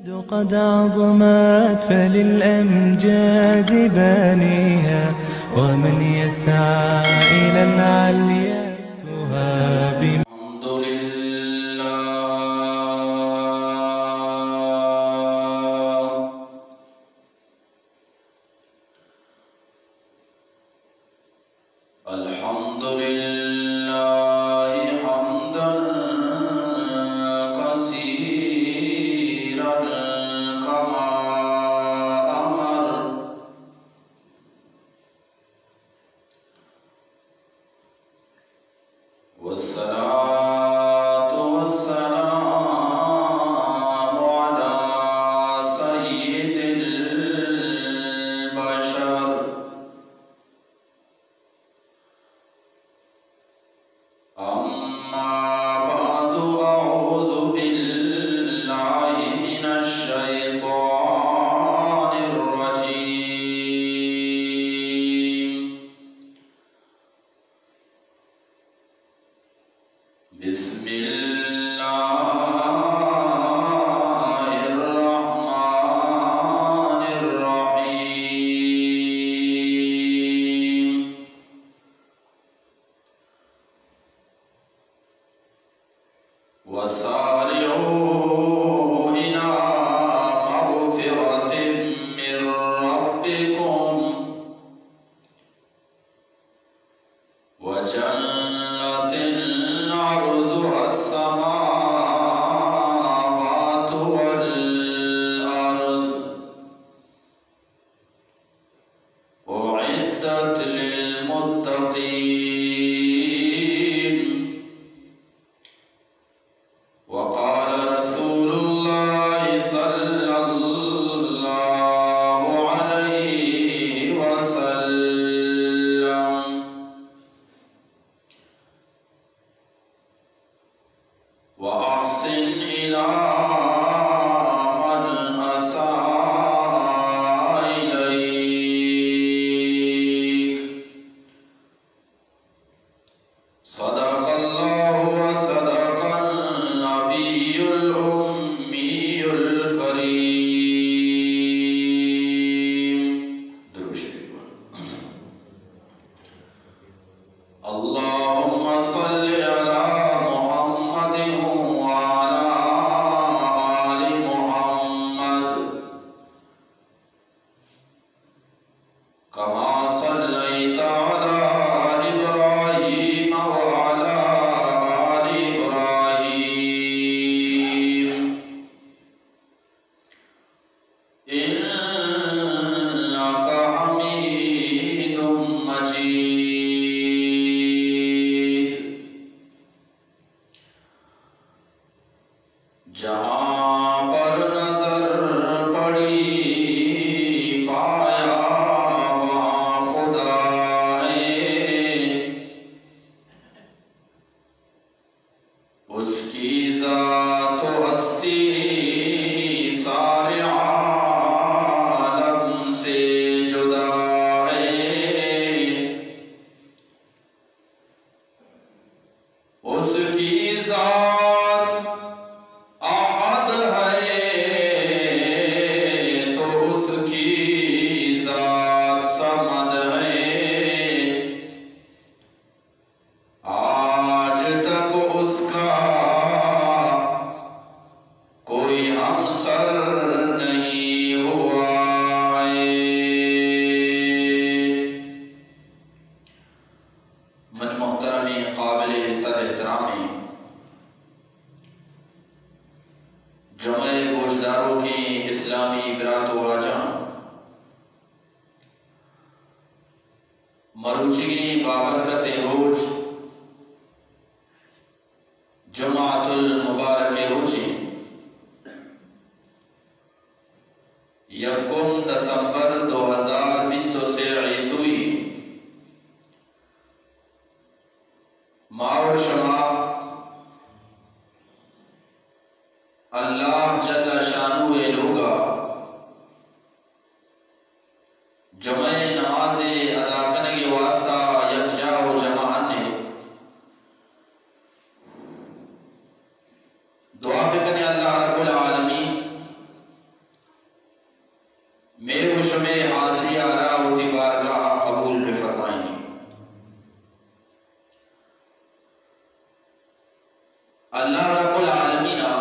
قد عظمت فللأمجاد بانيها، ومن يسعى إلى العليا يهاب. الحمد لله. الحمد لله حمدا كثيرا كما أمر. والصلاة والسلام على سيد البشر. أما بعد، أعوذ بالله من الشيطان الرجيم. بسم الله الرحمن الرحيم. وسارعوا إلى مغفرة من ربكم وجنة عرضها السماوات والأرض أعدت للمتقين. وقال رسول الله صلى الله عليه وسلم: وأحسن إلى من أساء إليك. صدق الله وصدق النبي الأمي الكريم. درود شریف. اللهم صل على محمد وعلى آل محمد كما صليت على إبراهيم وعلى آل إبراهيم إنك حميد مجيد. جہاں پر نظر پڑی پایا وہاں خدا ہے۔ اس کی ذات و ہستی سارے عالم سے جدا ہے۔ اس کی ذات احد ہے تو اس کی ذات صمد ہے۔ آج تک اس کا کوئی ہمسر نہیں ہوا ہے۔ من محترمیں قابل صد احترامیں جمعہ گوشداروکیں اسلامی برات و واجہاں، مروچیگیں بابرکتیں روچ جمعۃ المبارک ء روچے، یکم دسمبر دو ہزار بیست و سے عیسوی، ما و شما اللہ جل شانہ ء لوگا جمعہ ء نماز ء ادا کنگ ء واسطہ یکجاہ و جمع انیں۔ دعا بکنیں اللہ رب العالمین مئے و شمئے حاضری آرا وتی بارگاہ قبول بفرمائینی۔ اللہ رب العالمین ء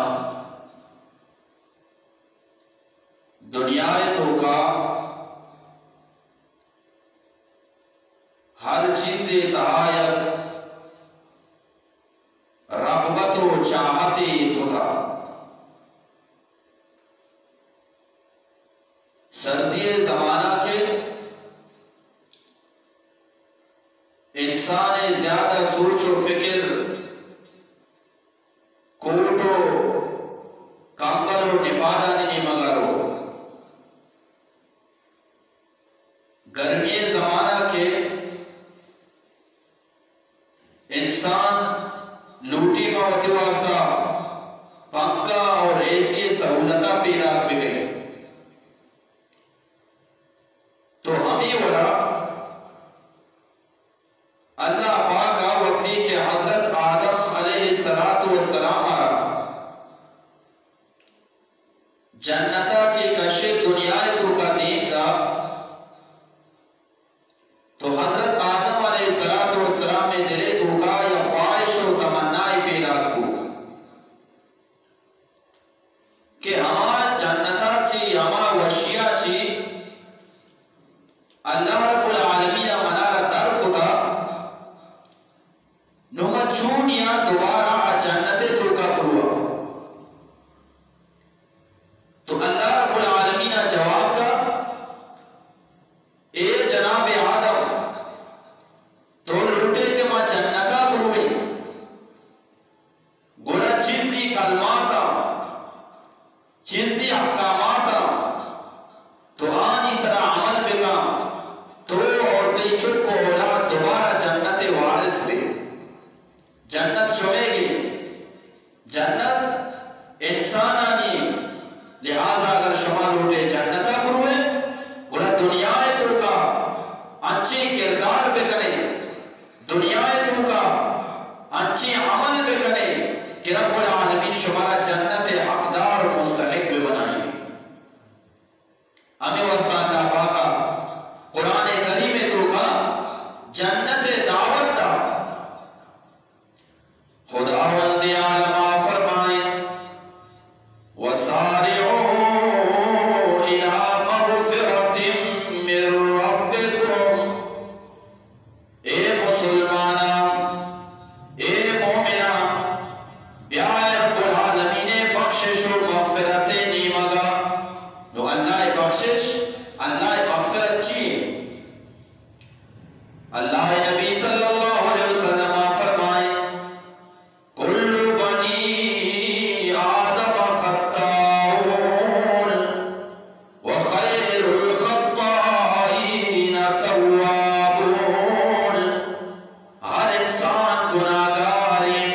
دنیا ء توکا ہر چیزے تہا یک رغبت و چاہتے ایر کتا۔ سردی ء زمانہ کہ انسان ء زیادہ سوچ و فکر کوٹ و کمبل و نپادانی نیمگا رو۔ گرمی ء زمانہ کہ انسان لوٹی ما وتی واسطہ پنکھا اور اے سی ء سہولتا پیداک بکئیں، تو ہمے وڑا اللہ پاک ء وقتی کہ حضرت آدم علیہ الصلوۃ والسلام ء را جنت ء چہ کشت دنیا ء توکا دیم دا، تو حضرت آدم علیہ الصلوۃ والسلام ء دل ء توکا یا خواہش و تمنا پیداک بو کہ ہما جنت ء چی، ہما وشی ء چی اللہ رب العالمین ء منارا در کتا، نو من چونیا دوبارہ آ جنت ء توکا برواں؟ تو اللہ رب العالمین ء جواب دا، اے جناب آدم، تو لوٹے کہ ما جنت ء برویں، گڑا چیزی کلماتاں، چیزی احکاماتاں تو آنی سرا عمل بکن، تو اور تئی چک و اولاد دوبارہ جنت ء وارث بے۔ جنت شمئیگیں۔ جنت انسانانی۔ لہذا اگر شما لوٹے جنت ء بروئے، گڑا دنیا ء توکا انچیں کردار بکنے، دنیا ء توکا انچیں عمل بکنے کہ رب العالمین شمارا جنت ء حقدار و مستحق بہ بنائینی۔ ہمے واسطہ اللہ پاک ء قرآن کریم ء توکا جنت ء دعوت دا۔ خداوند عالم ء فرمائیں، وسارعوا الی مغفرة من ربکم، اے مسلماناں، اے مومناں، بیائے رب العالمین ء بخشش و مغفرت ء نیمگا۔ نو اللہ ء بخشش، اللہ ء مغفرت چی؟ اللہ ء نبی صلی اللہ علیہ وسلم ء فرمائیں، کل بنی آدم خطاؤون وخیر الخطائین توابون۔ ہر انسان گناہگاریں۔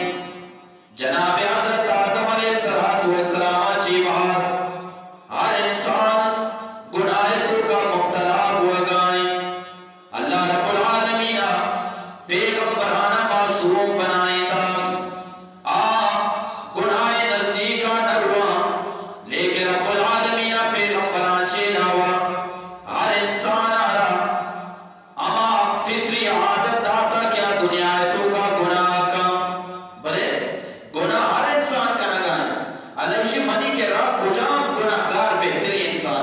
جناب حضرت آدم علیہ الصلوۃ والسلام ء چی بعد ہر انسان گناہ ء توکا مبتلا بوگائیں۔ اللہ رب العالمین ء پیغمبراناں معصوم بنائینتا، آ گناہ ء نزدیکا نہ رواں، لیکن رب العالمین ء پیغمبراں چہ علاوہ ہر انسان ء را ہما فطری عادت داتا کہ آ دنیا ء توکا گناہ کن، بلے گناہ ہر انسان کنگا انت۔ اللہ گوشی، منی کرا کجام گناہگار بہتریں انسان؟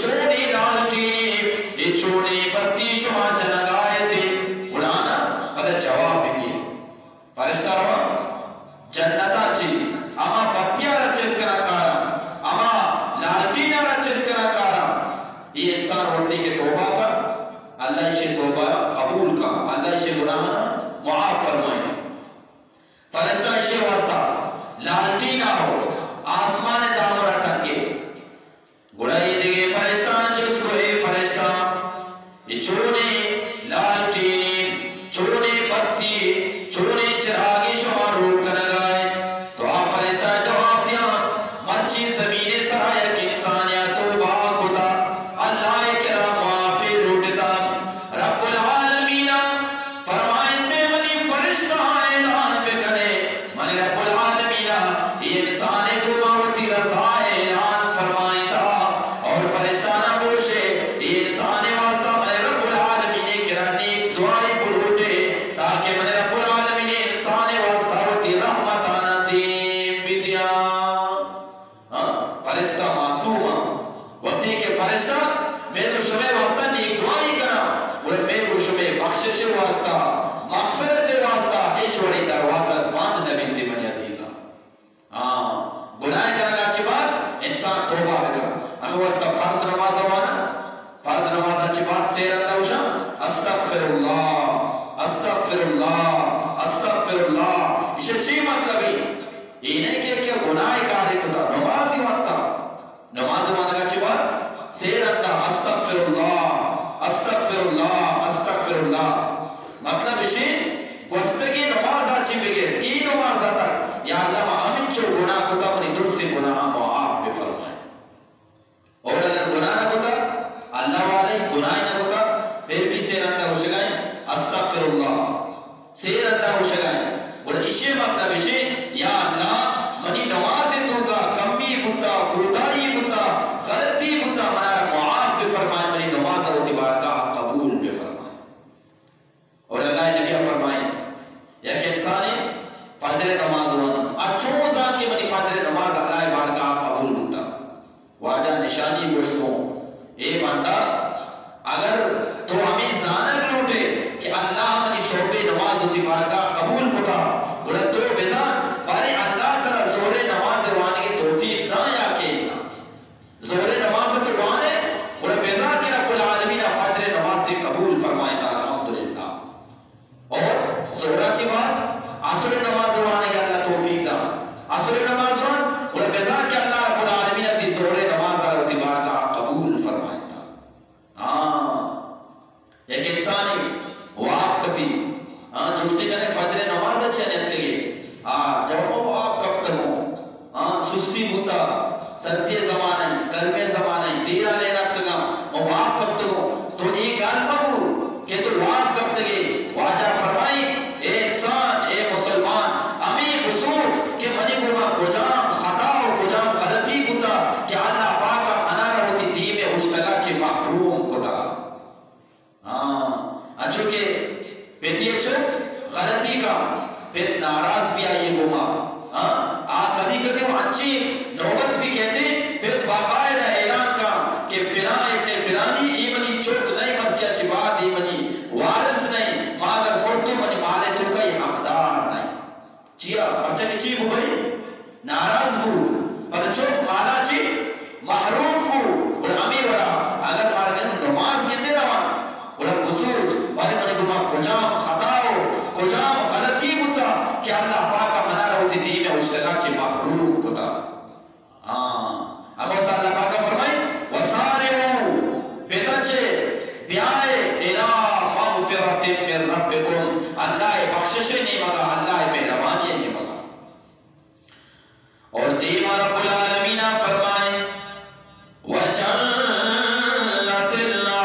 چونیں لالٹینے، اے چونیں بتی شما جنگا ات؟ گڑا آناں پدا جواب بدیے۔ فرشتہ رواں جنتا چی، ہما بتیا را چست کناں کاراں، ہما لالٹینا را چست کناں کاراں۔ اے انسان وقتی کہ توبہ کا، اللہ ایشی توبہ قبول کا، اللہ ایشی گناہاں معاف فرمائیں۔ فرشتہ ایشی واسطہ لالٹینا و آسمان دامرا ٹنگے۔ گڑا اے دگہ فرشتاں جست کو، اے فرشتاں، اے چونیں لالٹینے، چونیں بتی، چونیں چراگے شما روک کنگا ئے؟ تو آ فرشتہ جواب دیاں، مرچی زمین سرا یک انسانے ء توبہ کتا، اللہ ء کرا معافی لوٹتا، رب العالمین ء فرمائنتے منی فرشتہ اعلان بکنے، منی رب العالمین ء اے انسان ء گوما وتی رضا ء اعلان فرمائینتا، اور فرشتہ نا گوشے، اے انسان ء واسطہ منی رب العالمین ء کرا نیک دعائی بلوٹے، تاکہ منی رب العالمین ء انسان ء واسطہ وتی رحمتانا دیم بدیاں۔ ہاں، فرشتہ معصوم آں۔ وقتی کہ فرشتہ مئے گوں شمئے واسطہ نیک دعائی کناں، گڑا مئے گوں شمئے بخشش ء واسطہ، مغفرت ء واسطہ ہچ وڑیں دروازگ بند نہ بیت منی عزیزاں۔ ہاں، گناہ کنگا چہ بعد انسان توبہ بکن۔ ہمے واسطہ فرض نماز وانا، فرض نماز چہ بعد سے رندا گوشاں، استغفر اللہ، استغفر اللہ، استغفر اللہ۔ ایشی چی مطلب ہے؟ اے نہ کہ، کہ گناہ کارے کتا، نمازی وانتا۔ نماز وانگا چہ بعد سے رندا استغفر اللہ، استغفر اللہ، استغفر اللہ۔ مطلب اشی، گوستگی نمازا چی بگر، ای نمازا تک، یا اللہ ما ہمینچو گناہ کتا، منی درسیں گناہاں معاف بفرمائے۔ اور اگر گناہ نہ کتا، اللہ والے گناہ نہ کتا، پھر بھی سے رندا گوشگائیں، استغفر اللہ۔ سے رندا گوشگائیں۔ گڑا اشی مطلب اشی، یا اللہ، منی نماز توکا کمی بوتا، کوتاہی بوتا، غلطی بوتا، منا معاف بفرمائے، منی نماز وتی بارگاہ قبول بفرمائے۔ اور اللہ نبی فرمائے، یک انسانے فجر نماز وان، اچو زان کہ منی فجر نماز اللہ بارگاہ قبول بوتا۔ واجہ نشانی گوشت گوں، اے بندہ، اگر تو ہمے زانگ لوٹے کہ اللہ منی سہبے نماز وتی بارگاہ قبول کتا، گڑا تو بزان، بارے اللہ ترا ظہر نماز وانگے توفیق داں یا کہ نہ؟ ظہر نماز تو وانے، گڑا بزان کہ رب العالمین فجر نماز تے قبول فرمائتا، الحمدللہ۔ اور ظہرا چی بعد عصر نماز وانگے اللہ توفیق دا۔ عصر نماز وان، گڑا بزان کہ اللہ رب العالمین تی ظہر نماز آ وتی بارگاہ قبول فرمائتا۔ ہاں، یک انسانے واب کپی، ہاں، جستی کنے فجر نماز چہ نیتکگے؟ آ، جواب واب کپتگوں۔ ہاں، سستی بوتا، سردی زمانہ، گرمی زمانہ، دیرا لین اتکگاں، من واب کپتگوں۔ تو اے گال مہ بو کہ تو واب کپتگے۔ واجہ فرمائی، اے انسان، اے مسلمان، ہمے بسوچ کہ منی گوما کجام خطا و کجام غلطی بوتا کہ اللہ پاکا منارا وتی دیم اوشتگا چہ محروم کتا۔ ہاں، انچو کہ پتی ء چک غلطی کا، پت ناراض بی آئی ء گوما۔ ہاں، آ کدی کدی و انچیں نوبت بھی کہتے، پت باقاعدہ اعلان کا کہ فلاں ابن فلانی، اے منی چک نہیں، مرچی ء چہ بعد اے منی وارث نہیں، ما اگر مرتوں منی مال ء توکا اے حقدار نہیں۔ چیا؟ پرچا کہ چی بو بھئی؟ ناراض بو۔ پدا چک مالا چی؟ محروم بو۔ گڑا ہمے وڑا اگر مارا گند نماز گندے روان، گڑا بسوچ، بارے منی گوما کجام خطا و کجام غلطی بوتا کہ اللہ پاکا منارا وتی دیم اوشتگا چہ محروم کتا۔ ہاں، ہموسا اللہ پاکا فرمائی، وسارعوا، بتچے، بیائے، الی مغفرۃ من ربکم، اللہ بخشش نیمگا، اللہ مہربانی نیمگا۔ اور دیما رب العالمین فرمائے، وجنۃ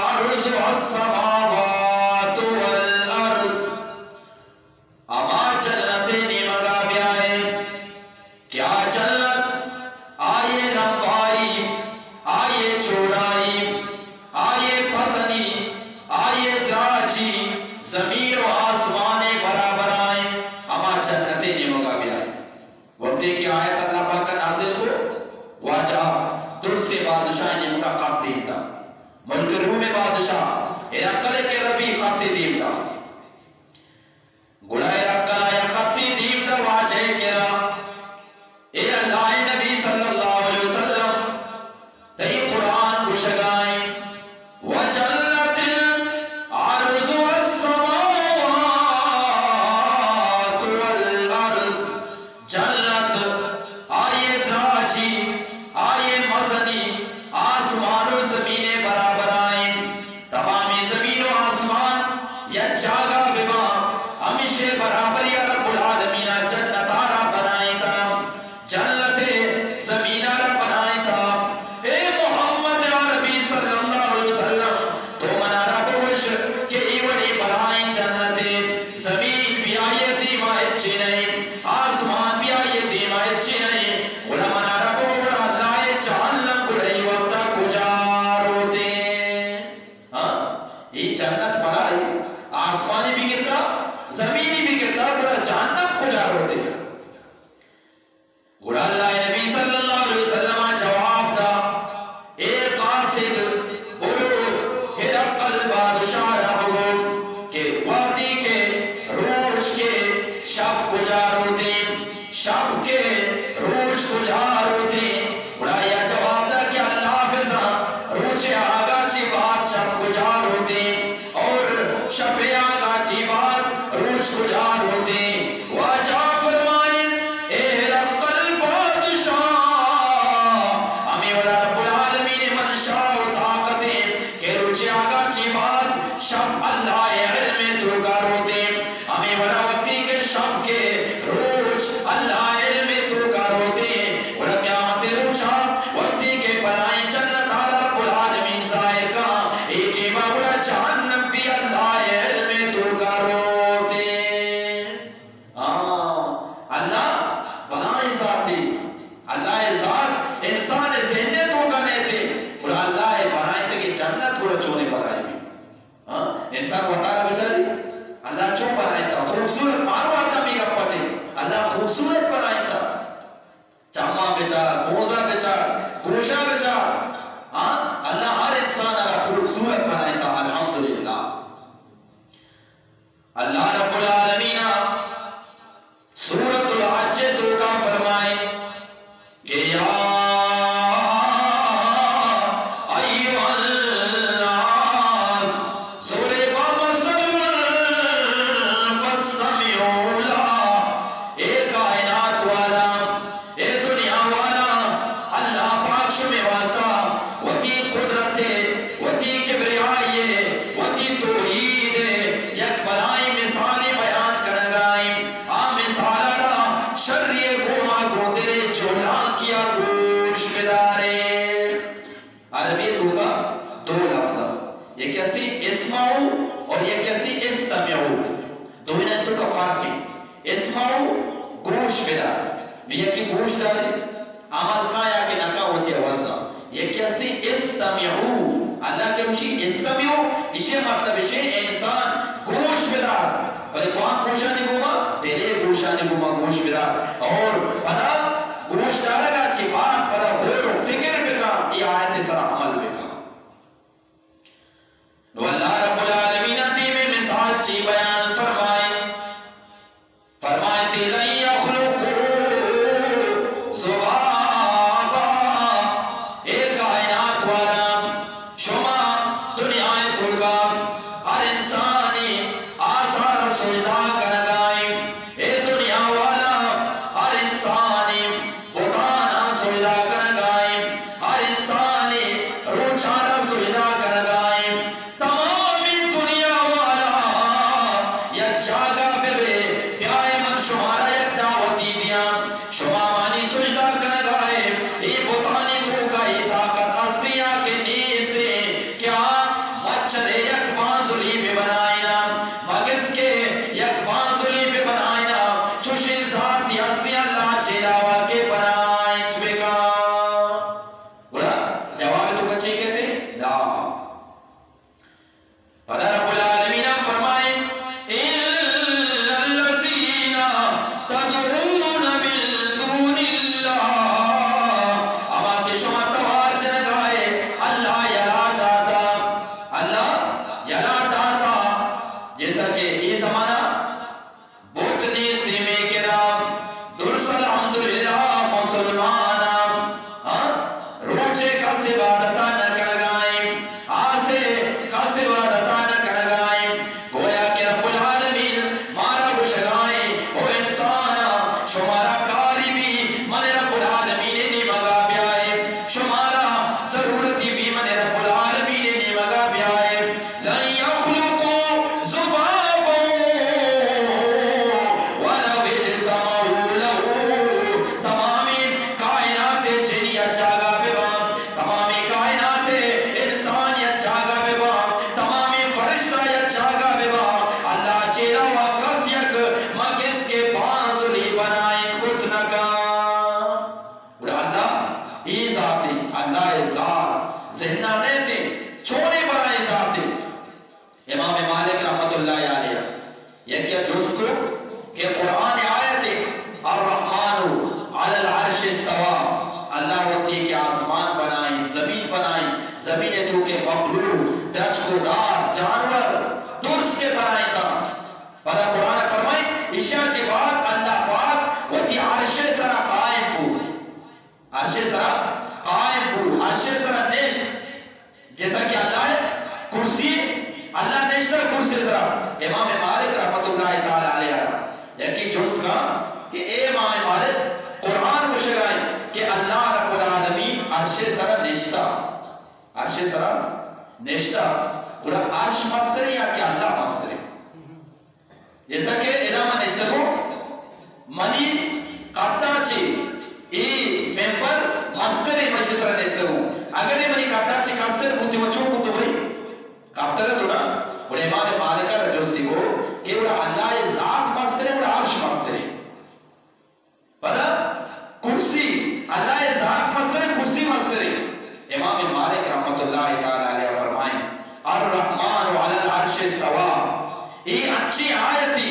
عرضها السماوات والارض، ہما جنت نیمگا بیائے کہ آ جنت، آئیے لمبائی، آئیے چوڑائی، آئیے پتنی، آئیے دراجی، زمین و آسمان برابر آئیں، ہما جنت نیمگا بیائے۔ وقتی کہ آیت اللہ پاک نازل کو، واجہ درسیں بادشاہ نیمگا خط دیم دا، ملک روم بادشاہ ہرقل کے ربی خط دیم دا۔ گڑا ہرقل آیا خط دیم دا واجہ کرا، اے اللہ نبی صلی اللہ علیہ وسلم، تئی قرآن گشگائیں، وجلت الارض والسماوات والارض، جلت، آئی دراجی، آئی مزنی، آسمان و زمین برابرائیں۔ تمامی زمین و آسمان یک جاگہ بباں، ہمیشے برابری رب العالمین جنت آرا بنائیں تا۔ جنت زمین آرا بنائیں تا۔ اے محمد عربی صلی اللہ علیہ وسلم، تو منارا بگوش کہ ای وڑی بلائیں جنت، زمین بھی آئی دیما ہچی نہیں، آسمان بھی آئی دیما ہچی نہیں، گڑا منارا بگو گڑا اللہ جہنم گڑا ای وقتا کجا روتے؟ ہاں، ای جنت بلائی، آسمانی بھی گتا، زمینی بھی گتا، گڑا جہنم کجا روتے؟ گڑا اللہ نبی صلی اللہ علیہ وسلم جواب دا، اے قاصد، برو ہرقل بادشاہ را بگو کہ وہدی کے روچ کے شپ کجا روتے، شپ کے روچ کجا روتے۔ گڑا یا جواب دا کہ اللہ بزاں روچے آگا چی بعد شپ کجا روتے۔ اور شپے آگا چی بعد روچ کجا روتے؟ واجہ فرمائیں، اے ہرقل بادشاہ، ہمیں وڑا رب العالمین منشا و طاقت کہ روچے آگا چی بعد شپ اللہ علم توکا روتے۔ ہمیں وڑا وقتی کہ شپ کے روچ اللہ علم توکا روتے، گڑا قیامت روچا وقتی کہ بلائیں جنت آرا رب العالمین ظاہر کا، اے ٹیما گڑا جہنم بھی اللہ علم توکا روتے۔ ہاں، اللہ بلائیں ذاتے، اللہ ذات انسان ذہن توکا نیتے، گڑا اللہ بنائیں تگے جنت گڑا چونے بنائیں بھی۔ ہاں، انسان وتارا بچاری، اللہ چون بنائیں تا؟ خوبصورت، مارو آدمی گپا چے، اللہ خوبصورت بنائیں تا۔ چما بچار، پوزا بچار، گوشا بچار۔ ہاں، اللہ ہر انسان را خوبصورت بنائیں تا، الحمدللہ۔ اللہ رب العالمین سورۃ الحج توکا فرمائے کہ یا ایھا الناس ضرب مثل فاستمعوا لہ، اے کائنات والا، اے دنیا والا، اللہ پاک شمے واسطہ وتی قدرت ء، وتی کبریائی ء، وتی توحید ء یک بلائیں مثالے بیان کنگائیں۔ آ مثال ء را شری ء گوما گوں دل ء جولانکی ء گوش بدارے۔ عربی ء توکا دو لفظ ء، یکے ہستی اسمعوا اور یکے ہستی استمعوا۔ دوئینانی توکا فرق ہے۔ اسمعوا، گوش بدار۔ نو یکے گوش داری، عمل کاں یا کہ نکاں وتی عوضا۔ یکے ہستی استمعوا۔ اللہ کہ گوشی استمعوا، ایشی مطلب ایشی انسان گوش بدار۔ بلے کون گوشانی گوما؟ دلے گوشانی گوما گوش بدار۔ اور پدا گوش دارگا چی بعد پدا غور و فکر بکا، ای آیت سرا عمل بکا۔ نو اللہ رب العالمین دیمے مثال چی بیان فرمائے؟ فرمائے تی لن یخلقوا ذبابا، اے کائنات والا، شما دنیا توکا ہر انسانی آسارا سجدہ کنگائیں۔ اے دنیا والا، ہر انسانی بتانا سجدہ کنگائیں، اللہ ءِ ذات زندہ نہ اِنت، چونیں بلائیں ذاتے؟ امام مالک رحمت اللہ علیہ یکے ءَ جست کو کہ قرآن آیت، الرحمن علی العرش استوی، اللہ وقتی کہ آسمان بنائیں، زمین بنائیں، زمین ءِ توکے مخلوق، درچک و دار، جانور، درست کہ بنائیں تا۔ پدا قرآن فرمائیں، ایشاں چہ بعد اللہ پاک وتی عرش ءِ سرا قائم بو۔ عرش ءِ سرا قائم بو، عرش ءِ سرا نشت۔ جیسا کہ اللہ ءِ کرسی، اللہ نشتہ کرسی ءِ سرا۔ امام مالک رحمت اللہ تعالی علیہ ءَ یکے جست کا کہ اے امام مالک، قرآن گوشگا اِنت کہ اللہ رب العالمین عرش ءِ سرا نشتہ، عرش ءِ سرا نشتہ، گڑا عرش مستریں یا کہ اللہ مستریں؟ جیسا کہ ادا من نشتگوں، منی قدا چہ اے ممبر مستریں، من اشی سرا نشتگوں۔ اگر اے منی قدا چہ کستر بوتیں، من چون بوتوں بھئی؟ کپتگ اتوں نا؟ گڑا امام مالک ءَ را جستی کو کہ گڑا اللہ ءِ ذات مستریں، گڑا عرش مستریں۔ پدا کرسی، اللہ ءِ ذات مستریں، کرسی مستریں۔ امام مالک رحمت اللہ تعالی علیہ فرمائیں، الرحمن علی العرش استوی۔ اے انچیں آیتے،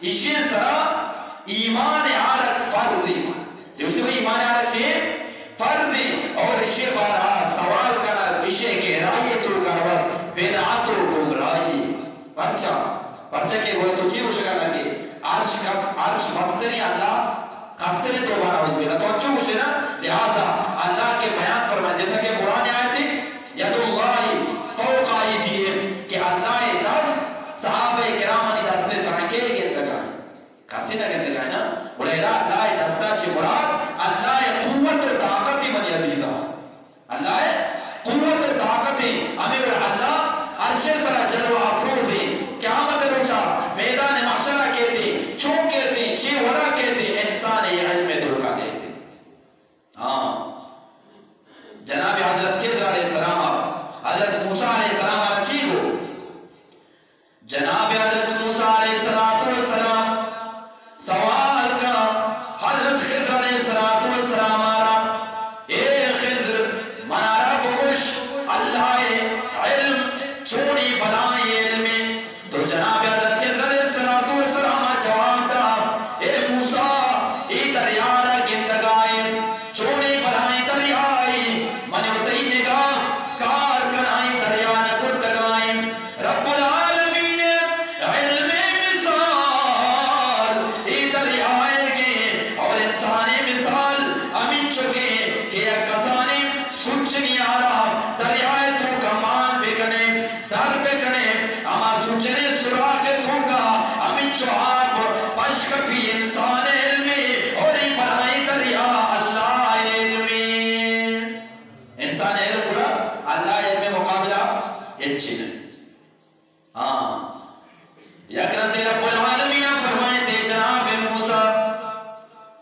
ایشی سرا ایمان آرگ فرض اِنت۔ تو گوشتے بھئی ایمان آرگ چی اِنت؟ فرض اِنت۔ اور ایشی بارہ سوال کنگ، ایشی گہرائی ءِ توکا روگ بدعت و گمراہی۔ پرچا؟ پرچا کہ گڑا تو چی گوشگا لگے؟ عرش کس، عرش مستریں، اللہ کستریں، توبہ نعوذ باللہ۔ تو انچو گوشے نا، لہذا اللہ کہ بیان فرمائے، جیسا کہ قرآن آیت اِنت، ید اللہ فوق ایدیہم، کہ اللہ ءِ دست صحابہ کرامانی دست ءِ سرا کئے گندگا؟ کسے نہ گندگا نا۔ گڑا ادا اللہ ءِ دستا چہ مراد اللہ ءِ قوت و طاقت اِنت، منی عزیزاں۔ اللہ ءِ قوت و طاقت اِنت، ہمے وڑ اللہ عرش ءِ سرا جلوہ افروز اِنت۔ قیامت ءِ روچا میدان محشرا کئیت، چون کئیت، چے وڑا کئیت، انسان ءِ علم ءِ توکا کئیت۔ ہاں، جناب حضرت خضر علیہ السلام ءَ حضرت موسیٰ علیہ السلام ءَ را چی گو؟ جناب حضرت موسیٰ علیہ الصلوۃ والسلام سوال کا حضرت خضر علیہ الصلوۃ والسلام ءَ را، اے خضر، منا را بگوش، اللہ ءِ علم چونیں بلائیں علمے؟ تو جناب حضرت خضر علیہ الصلوۃ والسلام ءَ جواب دا، اے موسیٰ، اے دریا را گندگائے، چونیں بلائیں دریائے، من و تئی نگاہ کار کنائیں دریا نہ کٹگائیں۔ رب العالمین ءِ علم ءِ مثال اے دریائیگ اِنت اور انسان ءِ مثال ہمینچک اِنت کہ یک کسانے سوچنی آرا دریا ءِ توکا مان بکنے، در بکنے، ہما سوچنے سوراخ ءِ توکا ہمینچو آپ پش کپی۔ انسان ءِ علم اِنت اور اے بلائیں دریا اللہ ءِ علم اِنت۔ انسان ءِ علم گڑا اللہ ءِ علم ءِ مقابلہ ہچی نہ۔ ہاں۔ یک رندے رب العالمین ءَ فرمائیت، اے جناب موسیٰ،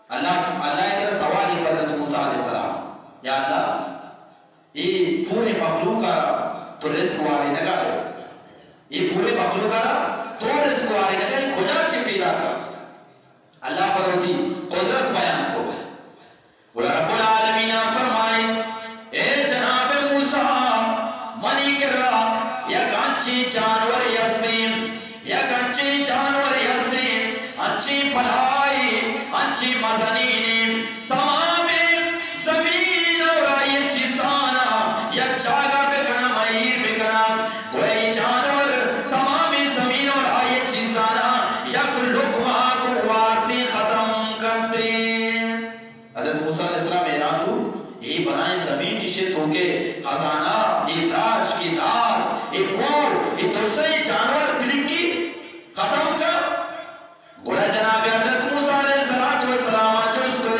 اللہ، اللہ ءِ کرا سوال اِنت حضرت موسیٰ علیہ السلام، یا اللہ، اے پورے مخلوق ءَ را تو رزق وارینگا ئے، اے پورے مخلوق ءَ را تو رزق وارینگا ئے، کجا چہ پیداک اَنت؟ اللہ پدا وتی قدرت بیان کو۔ گڑا رب العالمین ءَ فرمائیت، اے جناب موسیٰ، منی کرا یک انچیں جانورے ہستیں، یک انچیں جانورے ہستیں، انچیں بلاہے، انچیں مزنینے، تمامیں زمین اور آئی ءِ چیزانا یک جاگہ بکناں، مہیر بکناں، گڑا اے جانور تمامیں زمین اور آئی ءِ چیزانا یک لقمہ گوں وارتیں ختم کنتیں۔ حضرت موسیٰ علیہ السلام حیران بو، اے بلائیں زمین، ایشی توکے خزانہ، اے دراج، اے دار، اے کوہ، اے درسیں جانور بلکی ختم کا۔ گڑا جناب حضرت موسیٰ علیہ الصلوۃ والسلام ءَ جست کو،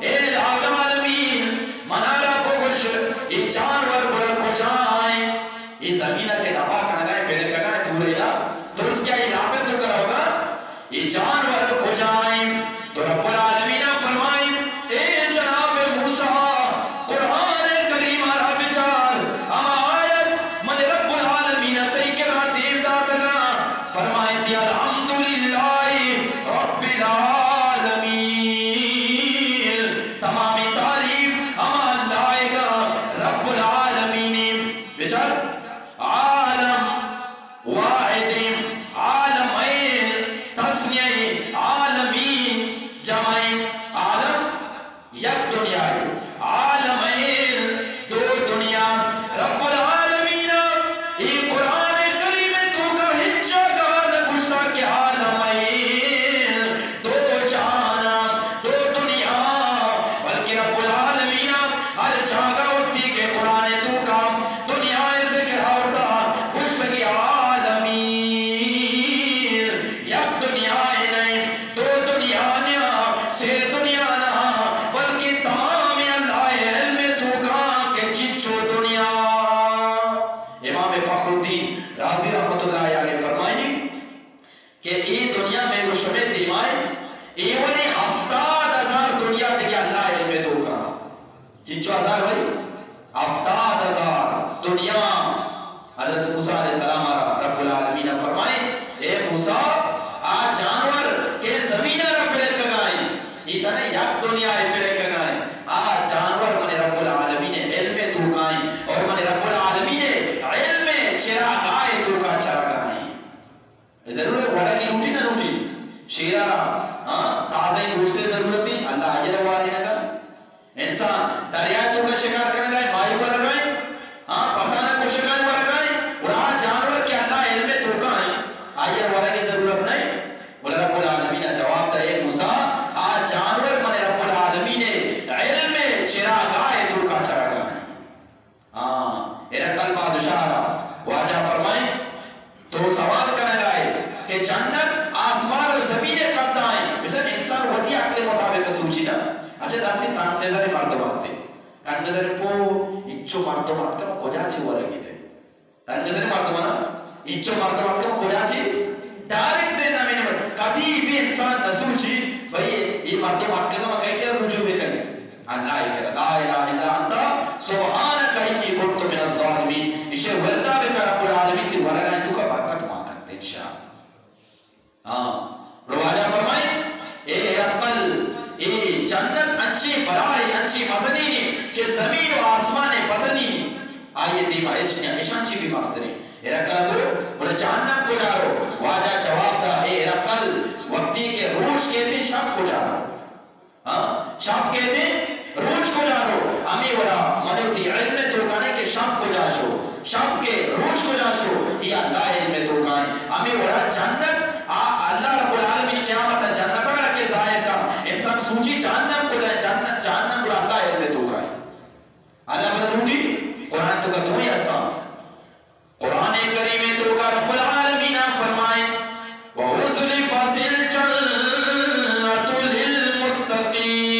اے الٰہ العالمین، منارا بگوش، اے جانور گڑا کجا ایں؟ اے زمین ءَ کہ دپا کنگا ایں، پلکگا ایں، پورے نا درست کیا اے لاپ ءِ توکا روگا؟ اے جانور کجا ایں؟ تو رب العالمین ءَ فرمائیت، اے جناب موسیٰ، قرآن کریم ءَ را بچار، ہما آیت من رب العالمین ءَ تئی کرا دیم داتگاں۔ فرمائیت، الحمدللہ رب العالمین، تمامیں تعریف ہما اللہ ءِ گا دنیا، عالمین، دو دنیا۔ رب العالمین ءَ اے قرآن کریم ءِ توکا ہچ جاگہ نہ گوشتا کہ عالمین، دو جہان، دو دنیا، بلکہ رب العالمین ءَ ہر جاگہ وتی کہ قرآن ءِ توکا دنیا ءِ ذکر آورتا، گوشتگی عالمین، یک دنیا ءَ نئیں، دو دنیا نہ، سے دنیا نہ، بلکہ تمام اللہ ءِ علم ءِ توکا کہ چنچو دنیا۔ امام فخر الدین رازی رحمت اللہ علیہ فرمائنی کہ اے دنیا مئے گوں شمئے دیما ایں، اے وڑیں ہفتاد ہزار دنیا دگہ اللہ ءِ علم ءِ توکا۔ چنچو ہزار بھائی؟ ہفتاد ہزار دنیا۔ حضرت موسیٰ علیہ السلام ءَ را رب العالمین ءَ فرمائے، اے موسیٰ، آ جانور کہ زمین ءَ را پرکگا ایں، اے تنے یک دنیا ءَ پرکگا ایں، آ جانور من رب العالمین ءِ علم ءِ توکا ایں اور من رب العالمین ءِ علم ءِ چراگاہ ءِ توکا چرگا ایں۔ ضرور ورگی لوٹی نہ لوٹی؟ شیرا را، ہاں، تازہ گوشتے ضرورت ایں، اللہ آئی را وارینگا۔ انسان دریا توکا شکار کنگا ایں، ماہی ورگا ایں، ہاں، پسانا کشگا ایں، ورگا ایں، اور آ جانور کہ اللہ علم توکا ایں، آئی را ورگی ضرورت نئیں۔ بلے رب العالمین جواب دے، اے موسیٰ، آ جانور من رب العالمین علم چراگاہ توکا چرگا ایں۔ ہاں، ہرقل بادشاہ را واجہ فرمائیں، تو سوال کنگا ئے کہ جنت آسمان و زمین ءِ قدا ایں؟ بزاں انسان وتی عقل ءِ مطابق سوچی نا۔ اچھا، داسیں تنگ نظریں مردم ہستے۔ تنگ نظریں پو، انچو مردم اتکا کجا چہ ورگی دے؟ تنگ نظریں مردم نا، انچو مردم اتکا کجا چہ ڈائریکٹ دے نمی نمبر۔ کدی بھی انسان نہ سوچی، بھئی، اے مردم اتکا ما کئی کرا رجوع بکنی؟ اللہ ءِ کرا، لا الہ الا انت سبحانک انی کنت من الظالمین۔ ایشی ءِ وردا بکن رب العالمین، تئی ورگانی توکا برکت مان کنت انشاءاللہ۔ ہاں، رواجہ فرمائیں، اے ہرقل، اے جنت انچیں بلاہے، انچیں مزنینے کہ زمین و آسمان ءِ بدنی آئی ءِ دیما ہچ نیاں، اشاں چی بھی مستریں۔ ہرقل گو، بلے جہنم کجا رو؟ واجہ جواب دا، اے ہرقل، وقتی کہ روچ کیتے شپ کجا رو؟ ہاں، شپ کیتے روچ کجا رو؟ ہمے وڑا من وتی علم ءِ توکا نئیں کہ شپ کجا شو، شپ کہ روچ کجا شو، اے اللہ ءِ علم ءِ توکا ایں۔ ہمے وڑا جنت، آ اللہ رب العالمین قیامت ءَ جنت ءَ را کہ ظاہر کا، انسان سوچی جہنم کجا ایں؟ جنت، جہنم گڑا اللہ ءِ علم ءِ توکا ایں۔ اللہ پدا لوٹی، قرآن توکا دوئیں ہستاں۔ قرآن کریم توکا رب العالمین فرمائے، وَأُزْلِفَتِ الْجَنَّةُ لِلْمُتَّقِينَ۔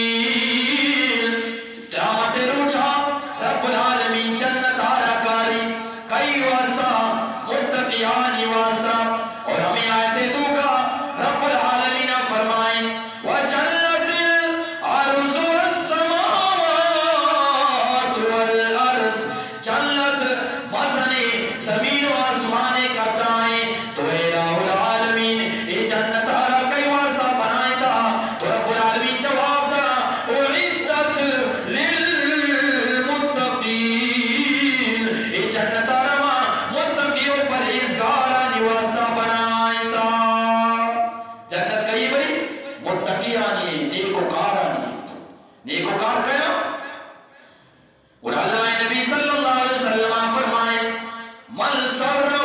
قیامت روچا رب العالمین جنت آرا کاری، کئی واسطہ؟ متقیانی واسطہ۔ اور ہمیں آیت توکا رب العالمین فرمائے، وَجَنَّةٍ عَرْضُهَا السَّمَاوَاتُ وَالْأَرْضُ۔ جنت مزنیں، زمین و آسمان ءِ قدا ایں۔ تو اے الہ العالمین، اے جنت آرا کئی واسطہ بنائینتا؟ تو رب العالمین جواب دا، اعدت للمتقین۔ اے جنت آرا ما متقی و پرہیزگارانی واسطہ بنائینتا۔ جنت کئی بھئی؟ متقیانی، نیکوکارانی۔ نیکوکار کیا؟ اور اللہ ءِ نبی صلی اللہ علیہ وسلم فرمائے، من سرہ،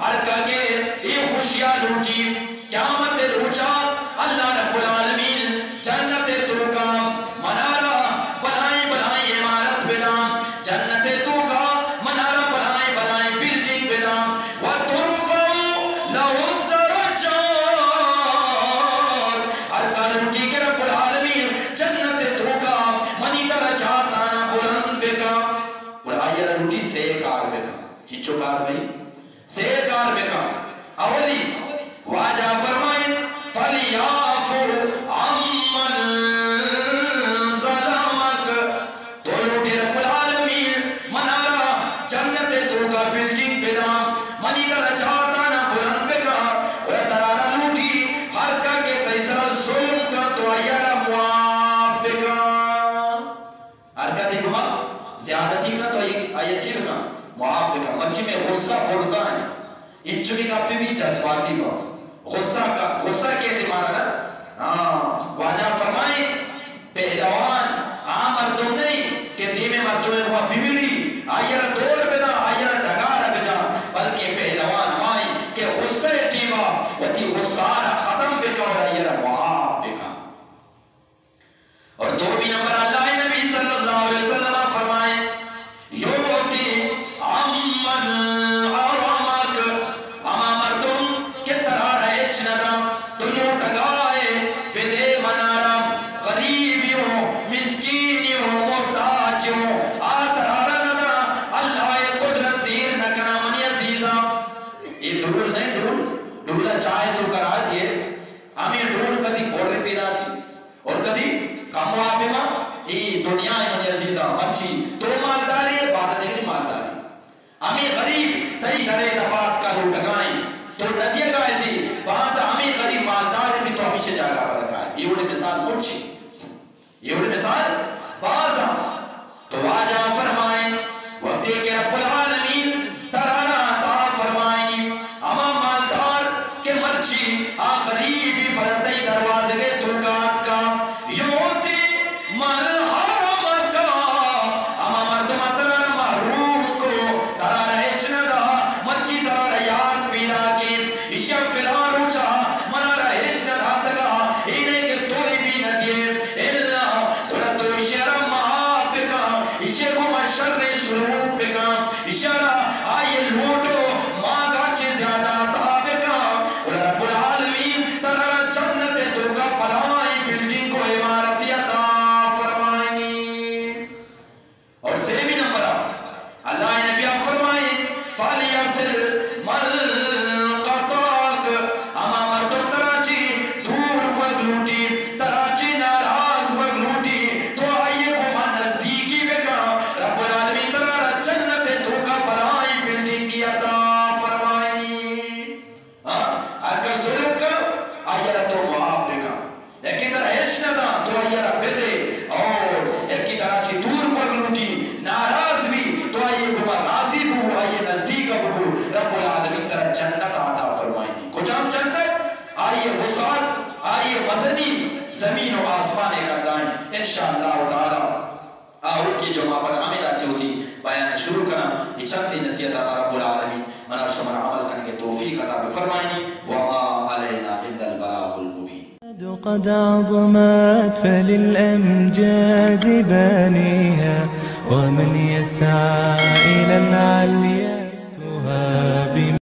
ہر کسے اے خوشیا لوٹی، قیامت روچا اللہ رب العالمین جنت توکا منارا بلائیں بلائیں عمارت بداں، جنت توکا منارا بلائیں بلائیں بلڈنگ بداں، وَتُرْفَعُ لَهُ الدَّرَجَاتُ۔ ہر کسے لوٹی کہ رب العالمین جنت توکا منی درجاتانا بلند بکا۔ گڑا آئی ءَ را لوٹی سے کار بکا۔ چنچو کار بھئی؟ سے کار بکا۔ اولی، واجہ فرمائے، فَلْيَعْفُ عَمَّنْ ظَلَمَكَ۔ تو لوٹے رب العالمین منارا جنت توکا بلڈنگ بداں، منی درجاتانا بلند بکا، و ترارا لوٹی ہر کسے کہ تئی سرا ظلم کا تو آئی ءَ را معاف بکا۔ ہر کسے کہ گما زیادتی کا تو آئی، آئی چی بکا؟ معاف بکا۔ مرچی مئے غصہ برزا ایں۔ انچو کہ گپے بھی جذباتی با۔ غصہ کا، غصہ کہتے مارا نا؟ ہاں، واجہ فرمائے، کم واپے ما، اے دنیا ء منی عزیزاں، مرچی تو مالدارے، بعد دگری مالدارے۔ ہمے غریب تئی درے دپا اتکا لوٹگائیں، تو ندیگا اتئے، بعد ہمے غریب مالدار بی تو ہمیشی جاگہ پدا کائے۔ اے وڑیں مثال مچی، اے وڑیں مثال بازاں۔ تو واجہ فرمائیں، وقتی کہ رب العالمین ترارا عطا فرمائنی، ہما مالدار کہ مرچی آ غریبی پر تئی دروازگے توکا آتکا، یوتی من حرمک، ہما مردم ترارا محروم کو، ترارا ہچ ندا، مرچی ترارا یات پیداکیں، ایشی فلان روچا منارا ہچ نداتگا، اینے کہ توئی بی ندیے، الا گڑا تو ایشی را معاف بکن، ایشی گوما شریں سلوک بکن، ایشی را آئی لوٹ و مانگا چہ زیادہ عطا بکن، گڑا رب العالمین ترارا جنت توکا بلائیں بلڈنگ و عمارتی عطا فرمائنی۔ اور سیمی نمبر ء اللہ ء نبی ء فرمائیں، فَلْيَصِلْ مَنْ قَطَعَكَ، ہما مردم ترا چی دور بگ لوٹی، ترا چی ناراض بگ لوٹی، تو آئی ء گوما نزدیکی بکن، رب العالمین ترا را جنت ء توکا بلائیں بلڈنگی عطا فرمائنی۔ ہاں، اگر ظلم کن، آئی ء را تو معاف بکن۔ یکے ترا ہچ نہ داں، تو آئی ء را بدے، اور یکے ترا چہ دور پر لوٹی، ناراض بی، تو آئی ء گوما راضی بو، آئی ء نزدیک ء ببو، رب العالمین ترا جنت عطا فرمائنی۔ کجام جنت؟ آئی ء وسعت، آئی ء مزنی زمین و آسمان ء کندائیں۔ انشاءاللہ تعالی۔ آؤکیں جمعہ پر ہمدا چہ وتی بیان ء شروع کناں۔ اے چندیں نصیحت آتاں، رب العالمین منا شمارا عمل کنگ ء توفیق عطا بفرمائینی۔ وما علینا الا البلاغ المبین۔ قد عظمت فللأمجاد بانيها ومن يسعى إلى العليا